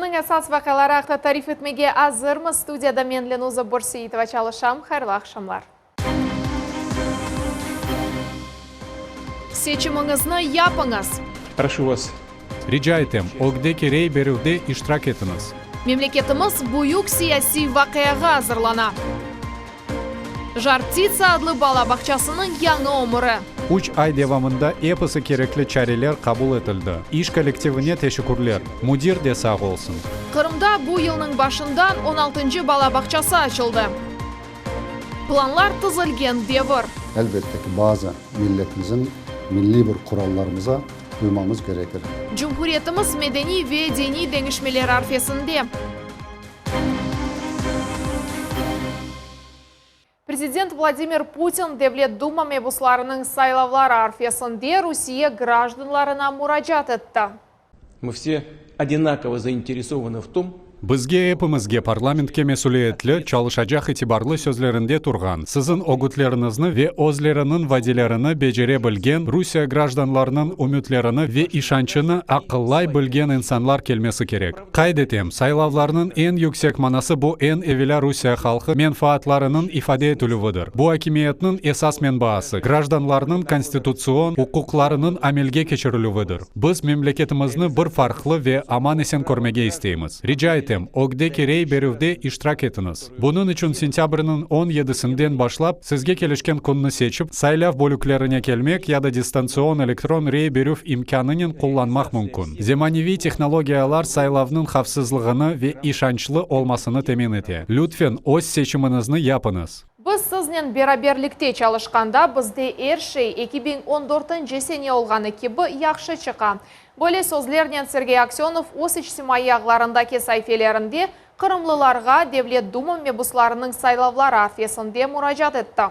Künniñ esas vaqiaları aqta tarif etmege azırmız. Studiyada men, Lenuza Börseitova, çalışam. Hayırlı aqşamlar. Seçimiñizni yapıñız! Proşu vas. Rica etem, ögdeki rey berüvde iştirak etiñiz. Memleketimiz büyük siyasiy vaqiağa azırlana. Jar-ptitsa adlı bala bağçasınıñ yañı ömüri. Üç ay devamında episi kerekli çareler qabul etildi. İş kollektivine teşekkürler. Müdir de sağ olsun. Qırımda bu yılnıñ başından on altıncı bala bağçası açıldı. Planlar tizilgen devir. Elbette ki, bazı milletimizin milliy bir qurallarımıza uymamız gerekir. Cumhuriyetimiz medeniy ve diniy deñişmeler arfesinde. Prezident Vladimir Putin Devlet Duma mebuslarınıñ saylavları arfesinde Rusiye grajdanlarına muracaat etti. Mı vse odinakovo zainteresovanı v tom, Bizge epimizge parlamentke mesüliyetli, çalışacaq itibarlı sözlerinde turğan, siziñ ögütleriñizni ve özleriniñ vadelerini becere bilgen, Rusiye grajdanlarınıñ ümütlerini ve işançını aqıllay bilgen insanlar kelmesi kerek. Qayd etem, saylavlarnıñ eñ yüksek manası bu eñ evelâ Rusiye halqı menfaatlarınıñ ifade etilüvidir. Bu akimiyetniñ esas menbaası, grajdanlarnıñ konstitutsion uquqlarınıñ amelge keçirilüvidir. Biz memleketimizni bir farqlı ve aman-esen körmege isteymiz. Rica etem, ögdeki rey berüvde iştirak etiñiz. Bunıñ içün sentâbrniñ on yedisinden başlap, sizge kelişken künni seçip, saylav bölüklerine kelmek ya da distantsion elektron rey berüv imkânınen qullanmaq mümkün. Zemaneviy tehnologiyalar saylavnıñ havfsızlığını ve işançlı olmasını temin ete. Lütfen, öz seçimiñizni yapıñız. Biz siznen beraberlikte çalışqanda bizde er şey 2014-nci sene olğanı kibi yahşı çıqa. Böyle sözlernen Sergey Aksönov öz içtimaiy ağlarındaki saifelerinde qırımlılarğa Devlet Duma mebuslarınıñ saylavları arfesinde muracaat etti.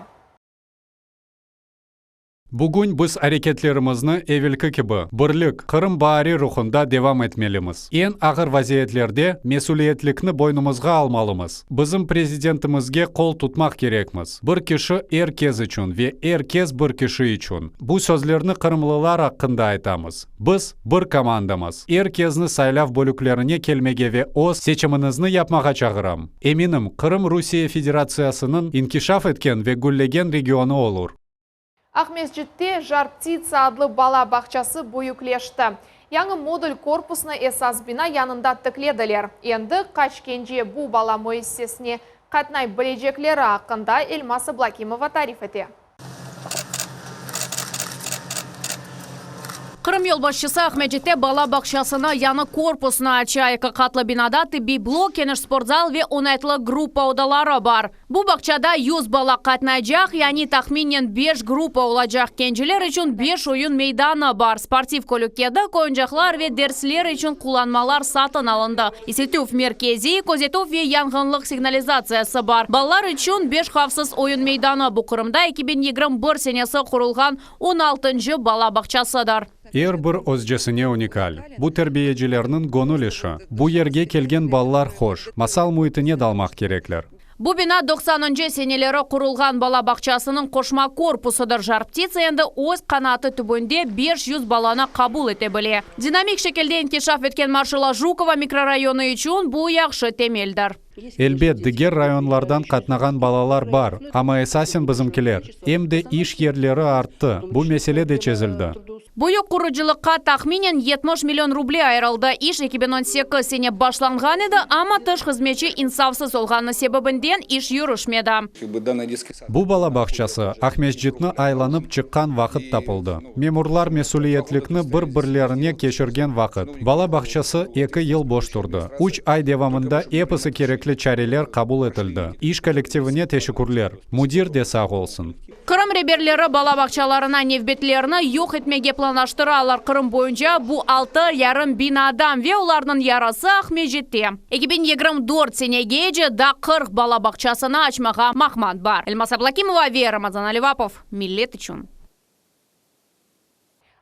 Bugün biz areketlerimizni evelki kibi, birlik, Qırım baari ruhunda devam etmelimiz. Eñ ağır vaziyetlerde mesüliyetlikni boynumızğa almalımız. Bizim Prezidentimizge qol tutmaq kerekmiz. Bir kişi er kes içün ve er kes bir kişi içün. Bu sözlerni qırımlılar aqqında aytamız. Biz, bir komandamız. Er kesni saylav bölüklerine kelmege ve öz seçiminizni yapmağa çağıram. Eminim, Qırım Rusiye Federatsiyasınıñ inkişaf etken ve güllegen regionı olur. Aqmescitte Jar-ptitsa adlı bala bağçası büyükleşti. Yañı modul korpusnı esas bina yanında tiklediler. Endi qaç kence bu bala müessisesine qatnay bilecekleri aqqında Elmaz Ablâkimova tarif ete. Qırım yolbaşçısı Aqmescitte bala bağçasını yañı korpusnı aça. Eki qatlı binada tibbiy blok, keniş sportzal ve oñaytlı gruppa odaları bar. Bu bağçada 100 bala qatnaycaq, yani tahminen beş gruppa olacaq. Kenciler içün beş oyun meydanı bar, sportiv kölükkedik, oyuncaqlar ve dersler içün qullanmalar satın alındı. Isitüv merkezi, közetüv ve yanğınlıq signalizatsiyası bar. Balalar içün beş havfsız oyun meydanı, bu Qırımda 2021 senesi qurulğan on altıncı bala bağçasıdır. Er bir özcesine unikal. Bu terbiyecilerniñ göñül işi. Bu yerge kelgen balalar hoş, masal müitine dalmaq kerekler. Bu bina doqsanıncı seneleri qurulğan bala bağçasınıñ qoşma korpusıdır. Jar-ptitsa endi öz qanatı tübünde 500 balanı qabul ete bile. Dinamik şekilde inkişaf etken Marşala Jukova mikrorayonı içün bu yahşı temeldir. Elbet, diger rayonlardan qatnağan balalar bar, amma esasen bizimkiler. Em de iş yerleri arttı, bu mesele de çezildi. Büyük qurucılıqqa tahminen 70 million ruble ayırıldı. İş 2018 sene başlanğan edi, amma tış hızmetçi insafsız olğanı sebebinden iş yürüşmedi. Bu bala bağçası Aqmescitni aylanıp çıqqan vaqıt tapıldı. Memurlar mesüliyetlikni bir-birlerine keçirgen vaqıt. Bala bağçası eki yıl boş turdı. Üç ay devamında episi kerekli çareler qabul etildi. İş kollektivine teşekkürler. Müdir de sağ olsun. Qırım reberleri bala bağçalarına nevbetlerni yoq etmege planlaştıralar. Qırım boyunca bu altı yarım biñ adam ve olarnıñ yarısı Aqmescitte. 2024 senegece daa 40 bala bağçasını açmağa maqmat bar. Elmaz Ablâkimova ve Ramazan Alivapov, Millet içün.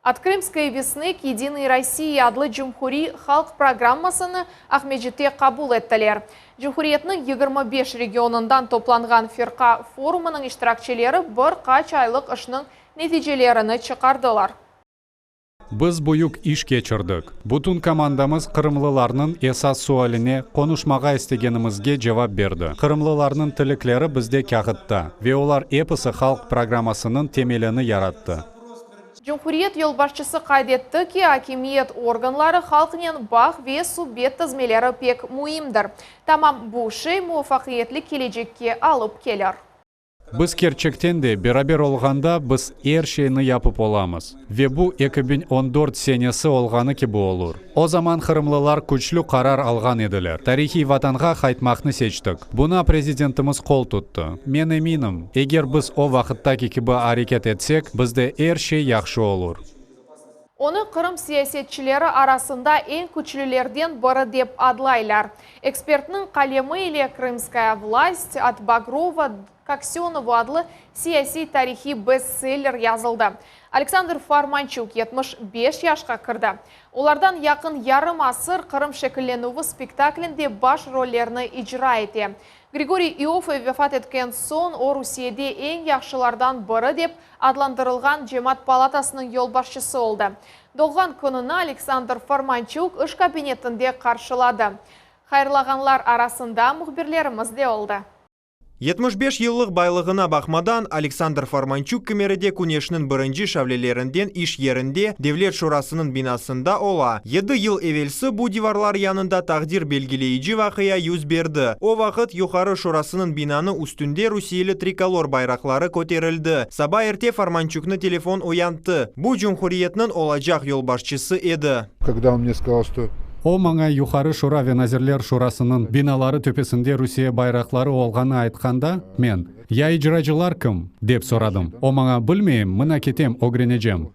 Ot Krımskoy vesnı k Yedinoy Rossii adlı cumhuriy halq programmasını Aqmescitte qabul ettiler. Cumhuriyetniñ 25 regionından toplanğan firqa forumınıñ iştirakçileri bir qaç aylıq işniñ neticelerini çıqardılar. Biz büyük iş keçirdik. Bütün komandamız qırımlılarnıñ esas sualine, qonuşmağa istegenimizge cevap berdi. Qırımlılarnıñ tilekleri bizde kâğıtta, ve olar episi halq programmasınıñ temelini yarattı. Cumhuriyet yolbaşçısı qayd etti ki, akimiyet organları halqnen bağ ve subet tizmeleri pek müimdir. Tamam bu şey muvafaqiyetli kelecekke alıp kelir. Biz kerçekten de beraber olğanda biz er şeyni yapıp olamız. Ve bu 2014 senesi olğanı kibi olur. O zaman qırımlılar küçlü qarar alğan ediler. Tarihiy vatanğa qaytmaqnı seçtik. Buña prezidentimiz qol tuttı. Men eminim, eger biz o vaqıttaki kibi areket etsek, bizde er şey yahşı olur. Onı Qırım siyasetçileri arasında eñ küçlülerden biri dep adlaylar. Ekspertniñ qalemi ile Krımskaya vlast от Bagrova k Aksönovu adlı siyasiy tarihiy bestseller yazıldı. Aleksandr Formançuk 75 yaşqa kirdi. Olardan yaqın yarım asır Qırım şekillenüvi spektaklinde baş rollerni icra ete. Grigoriy İoffe vefat etken soñ o Rusiyede eñ yahşılardan biri dep adlandırılğan Cemaat palatasınıñ yolbaşçısı oldı. Doğğan kününi Aleksandr Formançuk iş kabinetinde qarşıladı. Hayırlağanlar arasında mühbirlerimiz de oldı. 75 yıllıq baylığına baqmadan Aleksandr Formançuk kimeride küneşniñ birinci şavlelerinden iş yerinde Devlet Şurasınıñ binasında ola. 7 yıl evelsi bu divarlar yanında taqdir belgileyici vaqia yüz berdi. O vaqıt Yuqarı Şurasınıñ binanı üstünde rusiyeli trikolor bayraqları köterildi. Saba erte Formançuknı telefon uyanttı. Bu cumhuriyetniñ olacaq yolbaşçısı edi. Когда он мне сказал, что O maña Yuqarı Şura ve Nazirler Şurasınıñ binaları töpesinde Rusiye bayraqları olğanı aytqanda, men, ya icracılar kim, dep soradım. O maña bilmeyim, mına ketem, ögrenecem.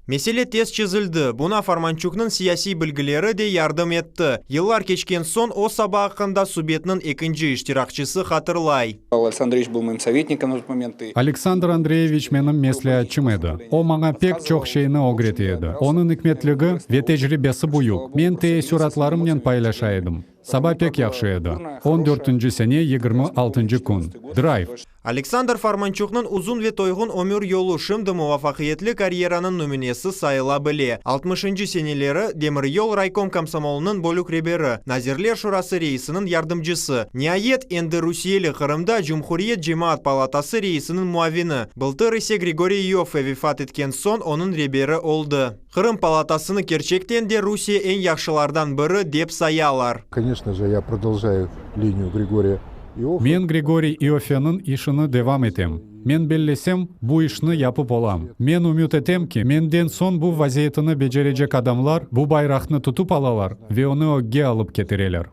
Mesele tez çezildi. Buña Formançuknıñ siyasiy bilgileri de yardım etti. Yıllar keçken soñ o saba aqqında subetniñ ekinci iştirakçisi hatırlay. Александр Ильич был моим советником на тот момент. И Aleksandr Andreyeviç menim mesleatçım edi. O maña pek çoq şeyni ögrete edi. Onıñ ikmetligi ve tecribesi büyük. Men teessüratlarımnen paylaşa edim. Saba pek yahşı edi. 14-nci sene, 26-ncı kün. Drayv. Aleksandr Formançuknıñ uzun ve toyğun ömür yolu şimdi muvafaqiyetli karyeranıñ nümünesi sayıla bile. 60-ncı seneleri Demiryol raykom komsomolınıñ bölük reberi, Nazirler Şurası reisiniñ yardımcısı. Niayet, endi rusiyeli Qırımda Cumhuriyet Cemaat palatası reisiniñ muavini. Bıltır ise Grigoriy İoffe vefat etken soñ onıñ reberi oldı. Qırım palatasını kerçekten de Rusiye eñ yahşılardan biri dep sayalar. Конечно же, я продолжаю линию Григория Иоффе. Men Grigoriy İoffeniñ işini devam etem. Men bellesem, bu işni yapıp olam. Men ümüt etem ki, menden soñ bu vaziyetini becerecek adamlar bu bayraqnı tutıp alalar ve onı ögge alıp ketireler.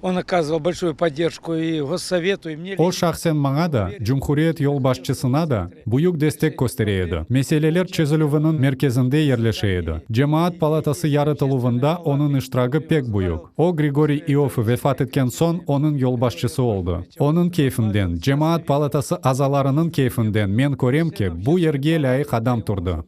Он оказывал большую поддержку и Госсовету, и мне. O şahsen maña da, cumhuriyet yolbaşçısına da büyük destek köstere edi. Meseleler çezilüviniñ merkezinde yerleşe edi. Cemaat palatası yaratıluvında onıñ iştiragi pek büyük. O, Grigoriy İoffe vefat etken soñ onıñ yolbaşçısı oldı. Onıñ keyfinden, Cemaat palatası azalarınıñ keyfinden men körem ki, bu yerge lâyıq adam turdı.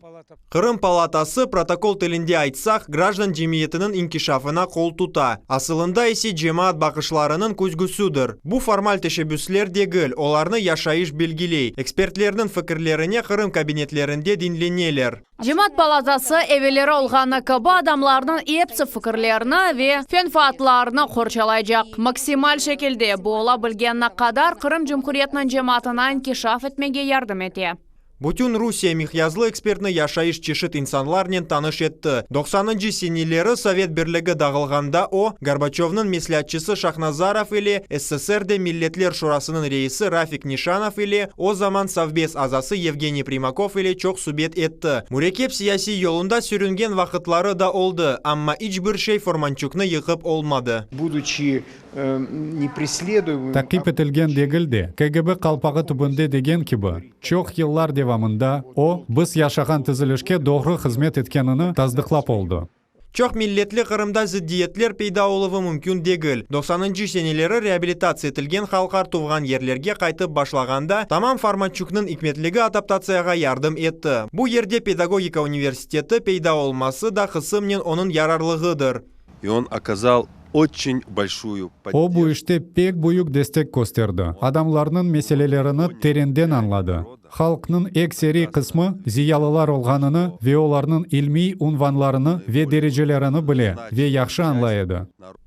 Qırım palatası protokol tilinde aytsaq, grajdan cemiyetiniñ inkişafına qol tuta. Asılında ise cemaat baqışlarınıñ küzgüsidir. Bu formal teşebbüsler degil, olarnı yaşayış belgiley. Ekspertlerniñ fikirlerine Qırım kabinetlerinde diñleneler. Cemaat palatası evelleri olğanı kibi adamlarnıñ epsi fikirlerini ve menfaatlarını qorçalaycaq. Maksimal şekilde bu ola bilgenine qadar Qırım Cumhuriyetiniñ cemaatına inkişaf etmege yardım ete. Bütün Rusiye miqyaslı ekspertni yaşayış çeşit insanlarnen tanış etti. 90-ncı seneleri Sovet Birligi dağılğanda o, Gorbaçövnıñ mesleatçısı Şahnazarov ile SSSR-de Milletler Şurasınıñ reisi Rafik Nişanov ile o zaman Совбез azası Yevgeniy Primakov ile çoq subet etti. Mürekkep siyasiy yolunda sürüngen vaqıtları da oldı, amma iç bir şey Formançuknı yıqıp olmadı. Будучи не преследуемым, Taqip etilgen degil de, KGB qalpağı tübünde degen kibi, çoq yıllar devamında o, biz yaşağan tizilişke doğru hızmet etkenini tasdıqlap oldı. Çoq milletli Qırımda zıddiyetler peyda oluvı mümkün degil. 90-ncı seneleri reabilitatsiya etilgen halqlar tuvğan yerlerge qaytıp başlağanda, tamam Formançuknıñ ikmetligi adaptatsiyağa yardım etti. Bu yerde pedagogika universiteti peyda olması da qısımnen onıñ yararlığıdır. И он оказал Oçen bolşuyu O, bu işte pek büyük destek kösterdi, adamlarnıñ meselelerini terenden añladı. Halqnıñ ekseriy qısmı ziyalılar olğanını ve olarnıñ ilmiy unvanlarını ve derecelerini bile ve yahşı añlay edi.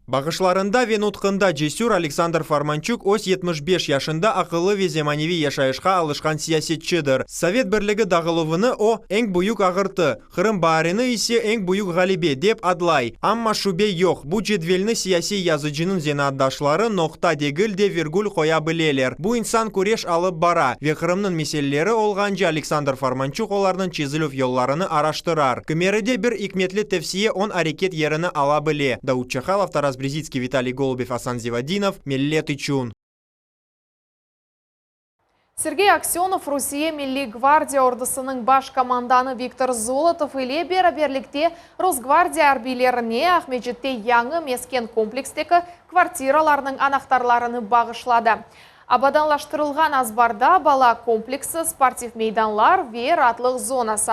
Baqışlarında ve nutqında cesür Aleksandr Formançuk öz 75 yaşında aqıllı ve zemaneviy yaşayışqa alışqan siyasetçidir. Sovet Birligi dağıluvını o, eñ büyük ağırtı, Qırım baarini ise eñ büyük ğalebe dep adlay. Amma şübe yoq, bu cedvelni siyasiy yazıcınıñ zenaatdaşları noqta degil de virgül qoya bileler. Bu insan küreş alıp bara ve Qırımnıñ meseleleri olğance Aleksandr Formançuk olarnıñ çezilüv yollarını araştırar. Kimeride bir ikmetli tevsiye on areket yerini ala bile. Daud Çahalov, Taras Brezitskiy, Vitaliy Golubev, Asan Zivadinov, Millet içün. Sergey Aksönov Rusiye Milliy gvardiya ordusınıñ baş komandanı Viktor Zolotov ile beraberlikte Rosgvardiya arbiylerine Aqmescitte yañı mesken kompleksteki kvartiralarnıñ anahtarlarını bağışladı. Abadanlaştırılğan azbarda bala kompleksi, sportiv meydanlar ve raatlıq zonası.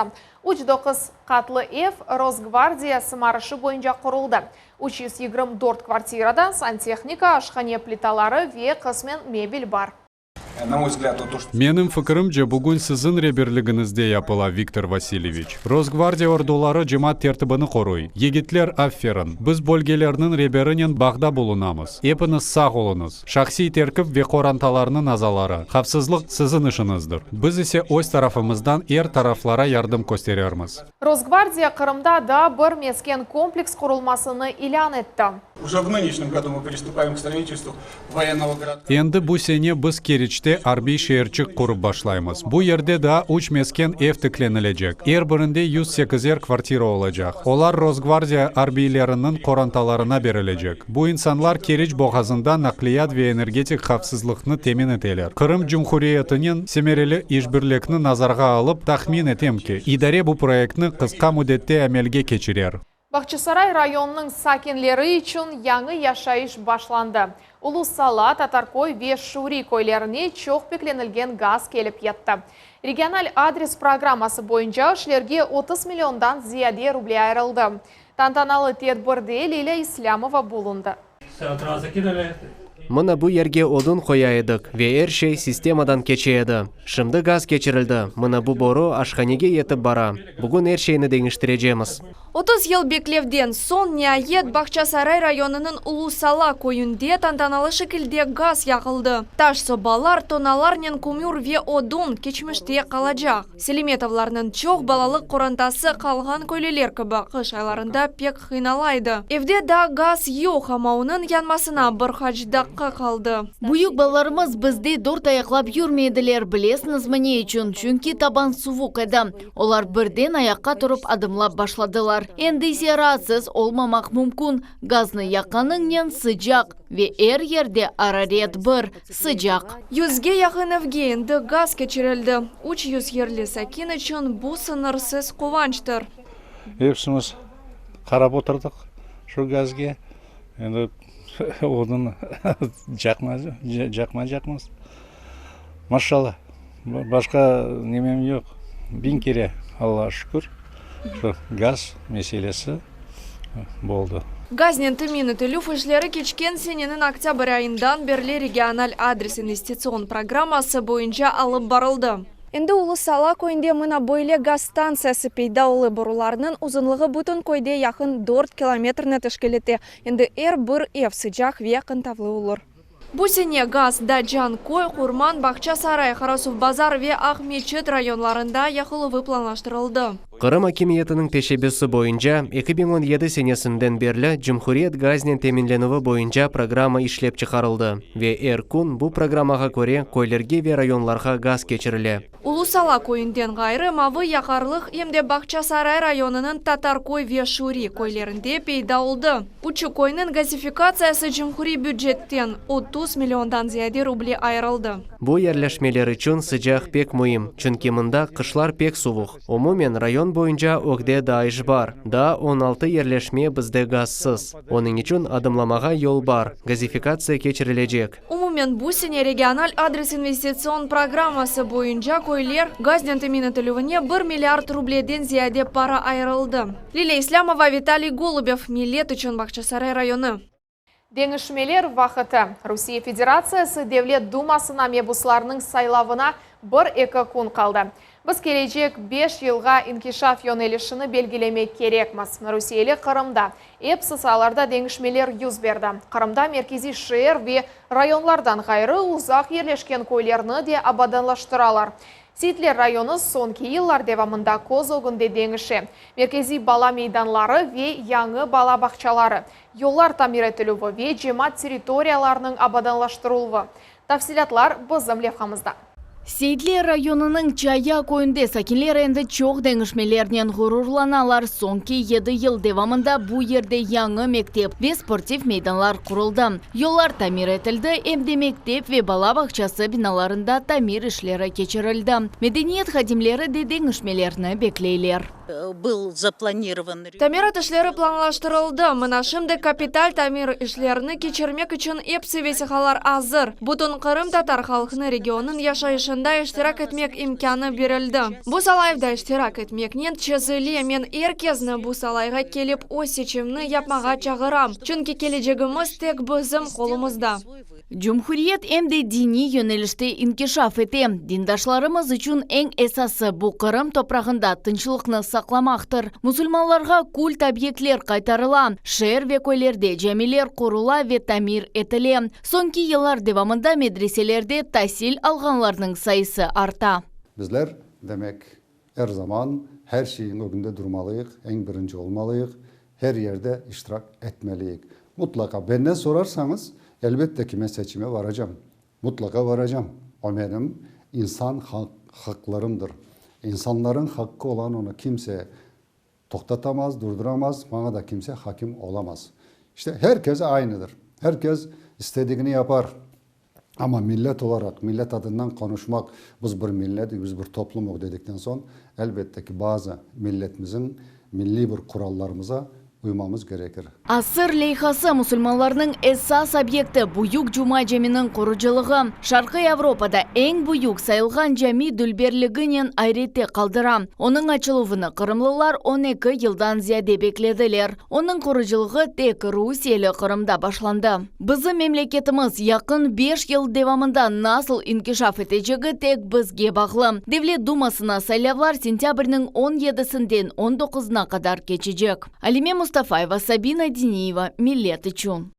Üç doquz qatlı ev Rosgvardiya sımarışı boyunca quruldı. 324 kvartirada santehnika, aşhane plitaları ve qısmen mebel bar. Menim fikirimce, bugün siziñ reberligiñizde yapıla, Viktor Vasilyeviç. Rosgvardiya orduları cemaat tertibini qoruy. Yigitler, aferin! Biz bölgelerniñ reberinen bağda bulunamız. Epiñiz sağ oluñız. Şahsiy terkip ve qorantalarnıñ azaları, havfsızlıq siziñ işiñizdir. Biz ise öz tarafımızdan er taraflara yardım kösterermiz. Rosgvardiya Qırımda daa bir mesken kompleks qurulmasını ilân etti. Uje v nınешнем году мы приступаем к строительству военного городка. Endi bu sene biz Keriçte arbiy şeerçik qurıp başlaymız. Bu yerde daa üç mesken ev tiklenilecek, er birinde 108-er kvartira olacaq. Olar Rosgvardiya arbiyleriniñ qorantalarına berilecek. Bu insanlar Keriç boğazında naqliyat ve energetik havfsızlıqnı temin eteler. Qırım Cumhuriyetinen semereli işbirlikni nazarğa alıp, tahmin etem ki, idare bu proyektni qısqa müddette amelge keçirer. Bağçasaray rayonınıñ sakinleri içün yañı yaşayış başlandı. Ulu Sala, Tatarköy ve Şuri köylerine çoq beklenilgen gaz kelip yetti. Regional adres programması boyunca işlerge 30 milliondan ziyade ruble ayırıldı. Tantanalı tedbirde Lilâ İslâmova bulundı. Mına bu yerge odun qoya edik ve er şey sistemadan keçe edi. Şimdi gaz keçirildi, mına bu boru aşhanege yetip bara. Bugün er şeyni deñiştirecemiz. 30 yıl beklevden soñ, niayet, Bağçasaray rayonınıñ Ulu Sala köyünde tantanalı şekilde gaz yaqıldı. Taş sobalar, tonalarnen kömür ve odun keçmişte qalacaq. Selimetovlarnıñ çoq balalı qorantası qalğan köylüler kibi qış aylarında pek qıynala edi. Evde daa gaz yoq, amma onıñ yanmasına bir qaç daqqa qaldı. Büyük balalarımız bizde dört ayaqlap yürmey ediler, bilesiñizmi ne içün? Çünki taban suvuq edi. Olar birden ayaqqa turıp adımlap başladılar. Endi ise raatsız olmamaq mümkün, gaznı yaqqanıñnen sıcaq ve er yerde araret bir, sıcaq. Yüzge yaqın evge endi gaz keçirildi. 300 yerli sakin içün bu sıñırsız quvançtır. Epsimiz qarap oturdıq şu gazge. Endi odun caqmaycaqmız. Maşallah, başqa nemem yoq. Biñ kere Allağa şükür, şu gaz meselesi boldı. Gaznen temin etilüv işleri keçken seneniñ oktâbr ayından berli Regional adres investitsion programması boyunca alıp barıldı. Endi Ulu Sala köyünde mına böyle gaz stantsiyası peyda olı, borularnıñ uzunlığı bütün köyde yaqın dört kilometrni teşkil ete. Endi er bir ev sıcaq ve qıntavlı olur. Bu sene gaz da Canköy, Qurman, Bağçasaray, Qarasuvbazar ve Aqmeçit rayonlarında yaqıluvı planlaştırıldı. Qırım akimiyetiniñ teşebbüsi boyunca 2017 senesinden berli cumhuriyet gaznen teminlenüvi boyunca programma işlep çıqarıldı ve er kün bu programmağa köre köylerge ve rayonlarğa gaz keçirile. Ulu Sala köyünden ğayrı, Mavı Yaqarlıq em de Bağçasaray rayonınıñ Tatarköy ve Şuri köylerinde peyda oldı. Üçü köyniñ gazifikatsiyası cumhuriy bücetten 30 milliondan ziyade ruble ayırıldı. Bu yerleşmeler içün sıcaq pek müim, çünki mında qışlar pek suvuq. Umumen, rayon boyunca ögde daa iş bar, daa 16 yerleşme bizde gazsız. Onıñ içün adımlamağa yol bar, gazifikatsiya keçirilecek. Umumen, bu sene Regional adres investitsion programması boyunca köyler gaznen temin etilüvine bir milliard rubleden ziyade para ayırıldı. Lilâ İslâmova, Vitaliy Golubev, Millet içün, Bağçasaray rayonı. Deñişmeler vaqıtı. Rusiye Federatsiyası Devlet Dumasına mebuslarnıñ saylavına bir-eki kün qaldı. Biz kelecek beş yılğa inkişaf yönelişini belgilemek kerekmiz. Rusiyeli Qırımda epsi saalarda deñişmeler yüz berdi. Qırımda merkeziy şeer ve rayonlardan ğayrı uzaq yerleşken köylerni de abadanlaştıralar. Seyitler rayonı soñki yıllar devamında köz ögünde deñişe. Merkeziy bala meydanları ve yañı bala bağçaları, yollar tamir etilüvi ve cemaat territoriyalarınıñ abadanlaştırıluvı. Tafsilâtlar bizim levhamızda. Seyitler rayonınıñ Çaya köyünde sakinler endi çoq deñişmelernen ğururlanalar. Soñki yedi yıl devamında bu yerde yañı mektep ve sportiv meydanlar quruldı, yollar tamir etildi, em de mektep ve bala bağçası binalarında tamir işleri keçirildi. Medeniyet hadimleri de deñişmelerni bekleyler. Tamirat işleri planlaştırıldı. Mına şimdi kapital tamir işlerini keçirmek içün epsi vesiqalar azır. Bütün qırımtatar halqını regionnıñ yaşayışında iştirak etmek imkânı berildi. Bu salayvda iştirak etmeknen çezile. Men er kesni bu salayğa kelip öz seçimini yapmağa çağıram, çünki kelecegimiz tek bizim qolumızda. Cumhuriyet em de diniy yönelişte inkişaf ete. Dindaşlarımız içün eñ esası, bu Qırım toprağında tınçlıqnı saqlamaqtır. Musulmanlarğa kult obyektler qaytarıla, şeer ve köylerde camiler qurula ve tamir etile. Soñki yıllar devamında medreselerde tasil alğanlarnıñ sayısı arta. Bizler, demek, er zaman her şeyiñ ögünde durmalıyıq, eñ birinci olmalıyıq, her yerde iştirak etmeliyik. Mutlaqa, benden sorarsañız, elbette ki, men seçime varacam. Mutlaqa varacam. O menim insan haqlarımdır. İnsanların haqqı olan onı kimse toqtatamaz, durduramaz, maña da kimse hakim olamaz. İşte, her kes aynıdır. Her kes istedigini yapar. Amma millet olaraq, millet adından qonuşmaq, biz bir millet, biz bir toplumuq dedikten soñ, elbette ki, bazı milletimizin milliy bir qurallarımıza uymamız gerekir. Asır leyhası, musulmanlarnıñ esas obyekti, Büyük Cuma caminiñ qurucılığı. Şarqiy Avropada eñ büyük sayılğan cami dülberliginen ayrette qaldıra. Onıñ açıluvını qırımlılar 12 yıldan ziyade beklediler. Onıñ qurucılığı tek rusiyeli Qırımda başlandı. Bizim memleketimiz yaqın beş yıl devamında nasıl inkişaf etecegi tek bizge bağlı. Devlet Dumasına saylavlar sentâbrniñ on yedisinden on doquzına qadar keçecek. Alime Mustafayeva, Sabina Diniyeva, Millet içün.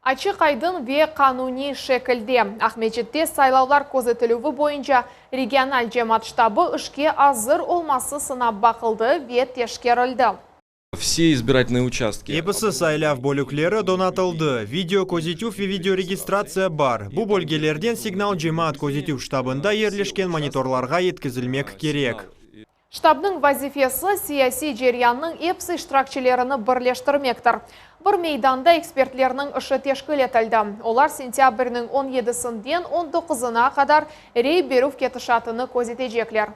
Açıq-aydın ve qanuniy şekilde Aqmescitte saylavlar közetilüvi boyunca regional cemaat ştabı işke azır olması sınap baqıldı ve teşkerildi. Vse izbiratelnıye uçastki. Episi saylav bölükleri donatıldı, video közetüv ve videoregistratsiya bar. Bu bölgelerden signal cemaat közetüv ştabında yerleşken monitorlarğa yetkizilmek kerek. Ştabnıñ vazifesi, siyasiy ceryannıñ epsi iştirakçilerini birleştirmektir. Bir meydanda ekspertlerniñ işi teşkil etildi. Olar sentâbrniñ on yedisinden on doquzına qadar rey berüv ketişatını közetecekler.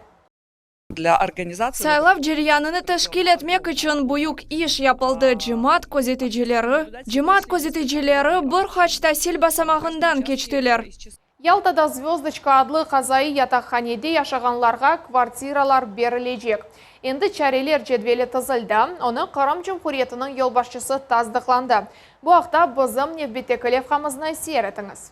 Saylav ceryanını teşkil etmek içün büyük iş yapıldı, cemaat közeticileri, cemaat közeticileri bir qaç tasil basamağından keçtiler. Yaltada Zvözdoçka adlı qazaiy yataqhanede yaşağanlarğa kvartiralar berilecek. Endi çareler cedveli tizildi, onı Qırım Cumhuriyetiniñ yolbaşçısı tasdıqlandı. Bu aqta bizim nevbetteki levhamıznı seyir etiñiz.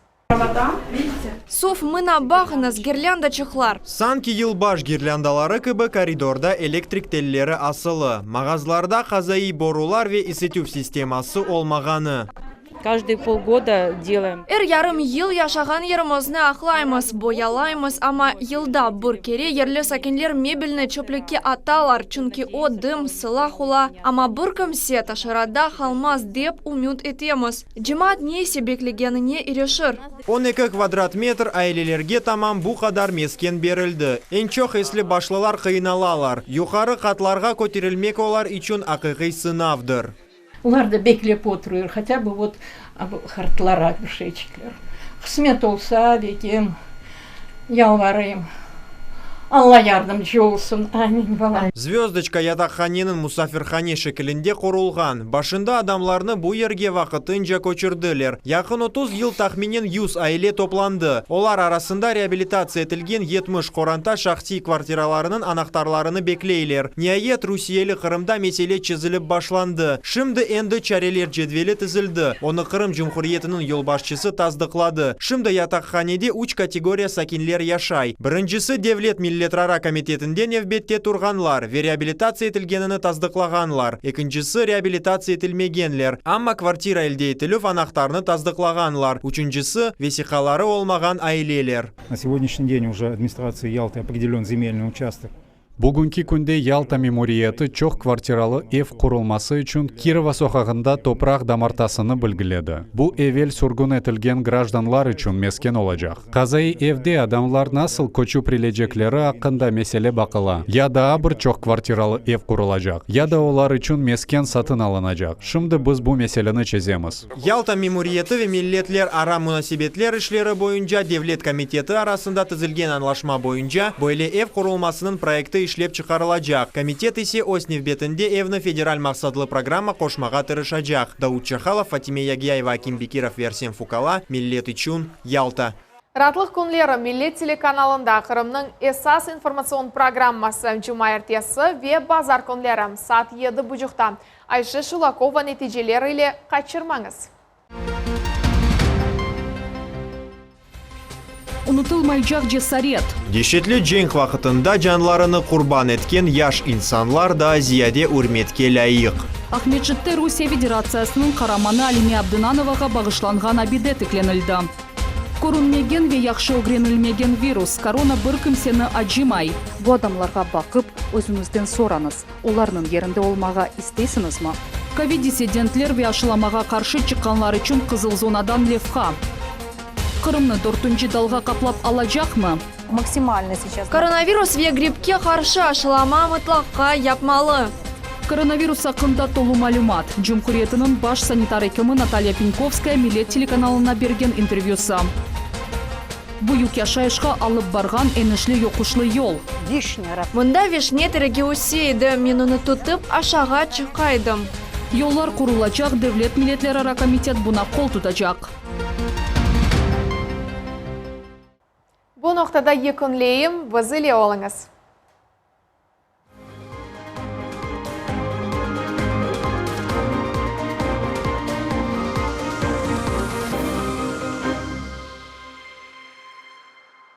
Suv, mına, baqıñız, girlândaçıqlar. Sanki yılbaş girlândaları kibi koridorda elektrik telleri asılı, mağazlarda qazaiy borular ve isitüv sisteması olmağanı. Кажdые polgoda delayem. Er yarım yıl yaşağan yerimizni aqlaymız, boyalaymız, amma yılda bir kere yerli sakinler mebelni çöplükke atalar, çünki o dım, sılaq ola, amma bir kimse taşerada qalmaz dep ümüt etemiz. Cemaat ne ise beklegenine irişir. 12 kvadrat metr ailelerge tamam bu qadar mesken berildi. Eñ çoq esli başlılar qıynalalar. Yuqarı qatlarğa köterilmek olar içün aqiqiy sınavdır. Olar da beklep oturıyor, hatâ bı vot qartlara bir şeyçikler. Qısmet olsa, dekem, yalvarayım. Alla yardımcı olsun. Amin, balam. Zvözdoçka yataqhaneniñ musafirhane şekilinde qurulğan. Başında adamlarnı bu yerge vaqtınca köçürdiler. Yaqın 30 yıl tahminen 100 aile toplandı. Olar arasında reabilitatsiya etilgen 70 qoranta şahsiy kvartiralarınıñ anahtarlarını bekleyler. Niayet, rusiyeli Qırımda mesele çezilip başlandı. Şimdi endi çareler cedveli tizildi, onı Qırım Cumhuriyetiniñ yolbaşçısı tasdıqladı. Şimdi yataqhanede üç kategoriya sakinler yaşay. Birincisi, Devlet milletlerara komitetinde nevbette turğanlar ve reabilitatsiya etilgenini tasdıqlağanlar. Ekincisi, reabilitatsiya etilmegenler, amma kvartira elde etilüv anahtarını tasdıqlağanlar. Üçüncisi, vesiqaları olmağan aileler. На сегодняшний день уже администрацией Ялты определен земельный участок. Bugünki künde Yalta memuriyeti çoq kvartiralı ev qurulması içün Kirova soqağında topraq damartasını belgiledi. Bu evel sürgün etilgen grajdanlar içün mesken olacaq. Qazaiy evde adamlar nasıl köçüprilecekleri aqqında mesele baqıla. Ya daa bir çoq kvartiralı ev qurulacaq, ya da olar içün mesken satın alınacaq. Şimdi biz bu meseleni çezemiz. Yalta memuriyeti ve Milletlerara munasebetler işleri boyunca devlet komiteti arasında tizilgen añlaşma boyunca böyle ev qurulmasınıñ proyekti işlep çıqarılacaq, komitet ise öz nevbetinde evni federal maqsatlı programma qoşmağa tırışacaq. Davut Çahalov, Fatime Yagiyayeva, Akim Bekirov ve Arsen Fukala, Millet içün, Yalta. Raatlıq künleri Millet telekanalında Qırımnıñ esas informatsion programması cumaertesi ve bazar künleri saat yedi buçuqta Ayşe Şulakova neticeler ile qaçırmañız. Unutılmaycaq cesaret. Deşetli cenk vaqıtında canlarını qurban etken yaş insanlar daa ziyade ürmetke lâyıq. Aqmescitte Rusiye Federatsiyasınıñ qaramanı Alime Abdınanovağa bağışlanğan abide tiklenildi. Körünmegen ve yahşı ögrenilmegen virus, korona bir kimseni acımay. Bu adamlarğa baqıp, özüñizden sorañız, olarnıñ yerinde olmağa isteysiñizmi? Kovid dissidentler ve aşılamağa qarşı çıqqanlar içün qızıl zonadan levha. Qırımnı dörtünci dalğa qaplap alacaqmı? Maksimalno seyças. Koronavirus ve grippke qarşı aşılama mıtlaqqa yapmalı. Koronavirus aqqında tolu malümat, Cumhuriyetiniñ baş sanitar ekimi Natalya Penkovskaya Millet telekanalına bergen intervyüsi. Büyük yaşayışqa alıp barğan enişli-yoquşlı yol. Mında vişne teregi öse edi, men onı tutıp, aşağa çıqa edim. Yollar qurulacaq, Devlet milletlerara komitet buna qol tutacaq. Bu noqtada yekünleyim, biz ile oluñız.